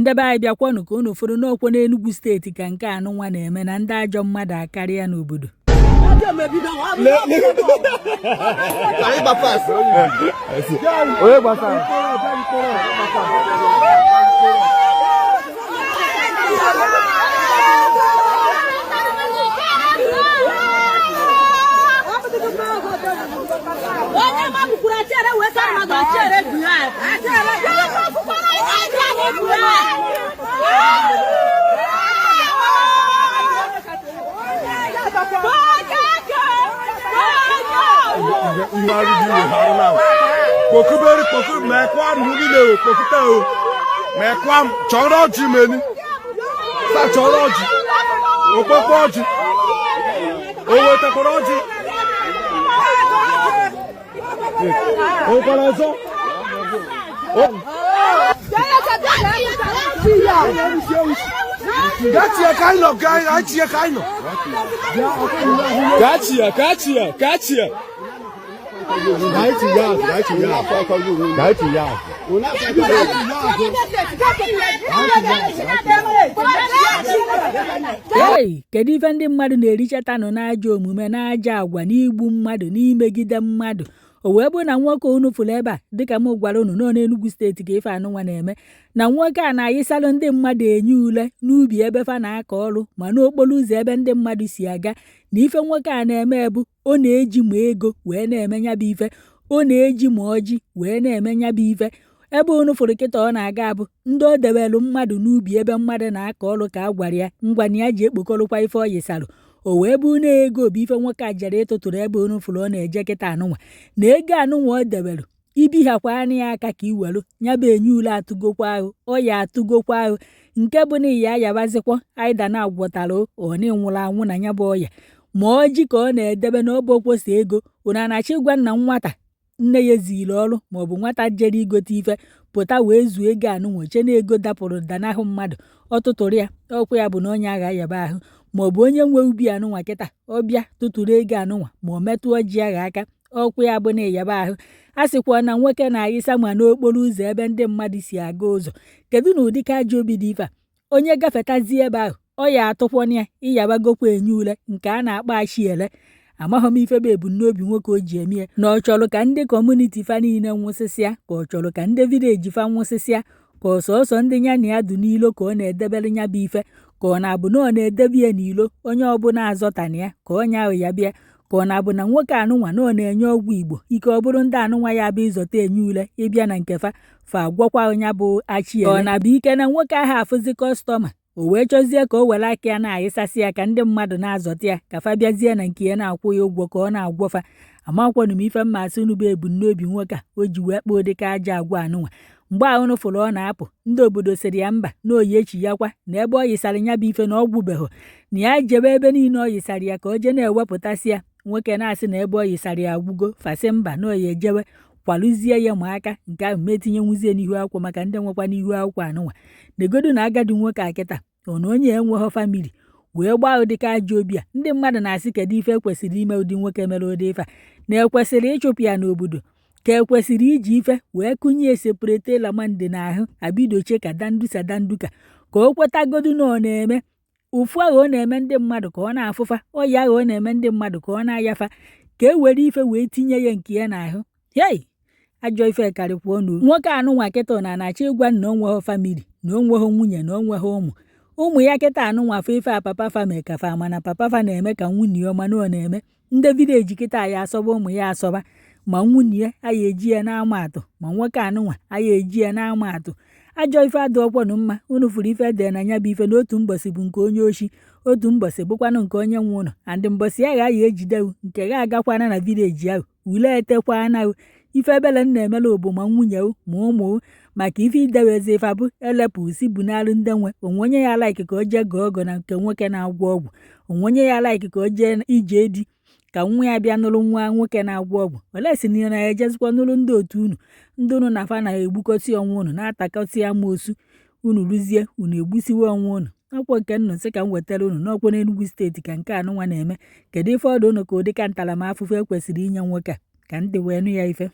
Ndị be anyị, bịakwanụ ka unu fụrụ n'okwu n'Enugu Steeti ka nke anụnwa na-eme na ndị ajọ mmadụ akarịa n'obodo. Onye mabukwuru achere wee sa mmadụ achere bụ ya. Kpokuberi kpoku mekwa nhu niile o kpokute o mekwa m chọrọ ọjị meni sa chọrọ ọjị okpokpo ọjị o wetakwara ọjị o nwekwara ọzọ. Gachi ka anyị nọ, gachi ka anyị nọ. Gachia, gachia, gachia. Gachi ya. Ei, kedu ife ndị mmadụ na-erichatanụ n'ajọ omume, n'ajọ agwa, n'igbu mmadụ, n'imegide mmadụ? O wee bụrụ na nwoke unu fụrụ ebe a, dịka m gwara unu nọ n'Enugu Steeti ka ife anụnwa na-eme, na nwoke a na-ayịsalụ ndị mmadụ enye ule n'ubi ebe fa na-akọ ọrụ, ma n'okporo ụzọ ebe ndị mmadụ si aga. Na ife nwoke a na-eme bụ ọ na-eji ma ego wee na-eme nya bụ ife, ọ na-eji ma ọjị wee na-eme nya bụ ife. Ebe unu fụrụ kịta ọ na-aga bụ ndị o debelu mmadụ n'ubi ebe mmadụ na-akọ ọrụ ka a gwara ya ngwa na ya ji ekpokọrọkwa ife ọ yịsalụ. O wee bụ na ego bụ ife nwoke a jere ịtụtụrụ ebe unu fụrụ ọ na-eje kịta anụnwa, na ego anụnwa o debelu ibihakwa anya ya aka ka iwelu ya bụ enye ule atụgokwa ahụ ọ ya atụgokwa ahụ, nke bụ na ya ayabazikwa aida na agwọtara ọ na ịnwụrụ anwụ na ya bụ ọya. Ma ọjị ka ọ na-edebe na ọ bụ okwosi ego. Unu a na-achọ ịgwa nna nwata nne ya eziri ọrụ maọbụ nwata jere igote ife pụta wee zuo ego anụnwa, che na ego dapụrụ danahụ mmadụ, ọ tụtụrụ ya, ọkwa ya bụ na onye agha ayaba ahụ. Maọbụ onye nwe ubi anụnwa kịta ọ bịa tụtụrụ ego anụnwa ma ọ metụ ọjị agha aka, ọkwa ya bụ na ịyaba ahụ. A sịkwa na nwoke na-ayịsa ma n'okporo ụzọ ebe ndị mmadụ si aga ụzọ. Kedu na ụdị ka ajọ obi dị ife a? Onye gafetazie ebe ahụ ọ ya atụkwana ya, ịyabagokwa enye ule nke a na-akpọ achiele. Amaghị m ife bụ ebumnobi nwoke o ji eme ya, na ọ chọrọ ka ndị community fa niile nwụsịsịa, ka ọ chọrọ ka ndị village fa nwụsịsịa, ka ọ sọsọ ndị ya na ya dụ n'ilo ka ọ na-edebere ya bụ ife, ka ọ na-abụ na ọ na-edebe ya n'ilo onye ọbụla azọtana ya ka onye ahụ ya bịa, ka ọ na-abụ na nwoke anụnwa na ọ na-enye ọgwụ Igbo ike ọ bụrụ ndị anụnwa ya bụ ịzọta enye ule ịbịa na nke fa fa agwọkwa onye bụ achiele, ka ọ na-abụ ike na nwoke ahụ afụzi customer o wee chọzie ka o were aka ya na-ayịsasị ya ka ndị mmadụ na-azọta ya ka fa bịazie na nke ya na-akwụ ya ụgwọ ka ọ na-agwọ fa. Amakwanụ m ife mma asị unu bụ ebumnobi nwoke a o ji wee kpaa ụdịka ajọ agwa anụnwa. Mgbe a unu fụrụ ọ na-apụ, ndị obodo sịrị ya mba na oyi echi ya kwa na ebe ọ yịsara ya bụ ife na ọ gwụbeghị, na ya jebe ebe niile ọ yịsara ya ka o jee na-ewepụtasị ya. Nwoke na-asị na ebe ọ yịsara ya agwụgo, fasị mba na oyi ejewe kwalụzie ya ma aka nke ahụ ma etinyenwuzie n'ihu akwụkwọ maka ndị nwekwa n'ihu akwụkwọ anụnwa. Negodu na agadi nwoke a kịta ọ na onye enweghị family wee gbaa ụdịka ajọ obi a. Ndị mmadụ na-asị kedu ife ekwesịrị ime ụdị nwoke mere ụdị ife a, na ekwesịrị ịchụpụ ya n'obodo, ka ekwesịrị iji ife wee kụnye separate lamande n'ahụ abidoche ka dandusa danduka ka o kwetagodu na ọ na-eme ụfụ ahụ ọ na-eme ndị mmadụ ka ọ na-afụfa ọya ahụ ọ na-eme ndị mmadụ ka ọ na-ayafa, ka e were ife wee tinye ya nke ya n'ahụ. Hei, ajọ ife karịkwa ọnụ. Nwoke anụnwa kịta na na-achọ ịgwa na o nweghị family, na o nweghị nwunye, na o nweghị ụmụ. Ụmụ ya kịta anụnwa afọ ife a papa fa mee ka fa mana papa fa na-eme ka nwunye ya ọma na ọ na-eme. Ndị village kịta ya asọba ụmụ ya asọba, ma nwunye ya aya eji ya na-ama atụ, ma nwoke anụnwa aya eji ya na-ama atụ. Ajọ ife adịọkwanụ mma. Unu fụrụ ife ede na ya bụ ife na otu mbọsị bụ nke onye oshi, otu mbọsị bụkwanụ nke onye nwe ụlọ, and mbọsị ahụ aya ejidewu nke ga agakwana na village ahụ ule etekwa anaghị. Ife ebele m na-emela bụ ma nwunye ma ụmụ, maka ife idewezi ife bụ elepụ si bunalụ ndị nwe onwe onye ya like ka o jee gọọ ọgọ na nke nwoke na-agwọ ọgwụ, onwe onye ya like ka o jee ije di ka nwa ya bịa nụrụ nwa nwoke na-agwọ ọgwụ. Olee si na ya ejezikwa nụrụ ndị otu unu, ndị unu na fa na-egbukọsị onwe unu, na-atakọsị amoosu, unu rụzie unu egbusiwe onwe unu. Ọkwa nke nnụ sị ka m wetara unu n'ọkwa n'Enugu Steeti ka nke anụnwa na-eme. Kedu ife ọdụ unu ka ụdịka ntaramahụhụ ekwesịrị inye nwoke a ka ndị wee nụ ya ife?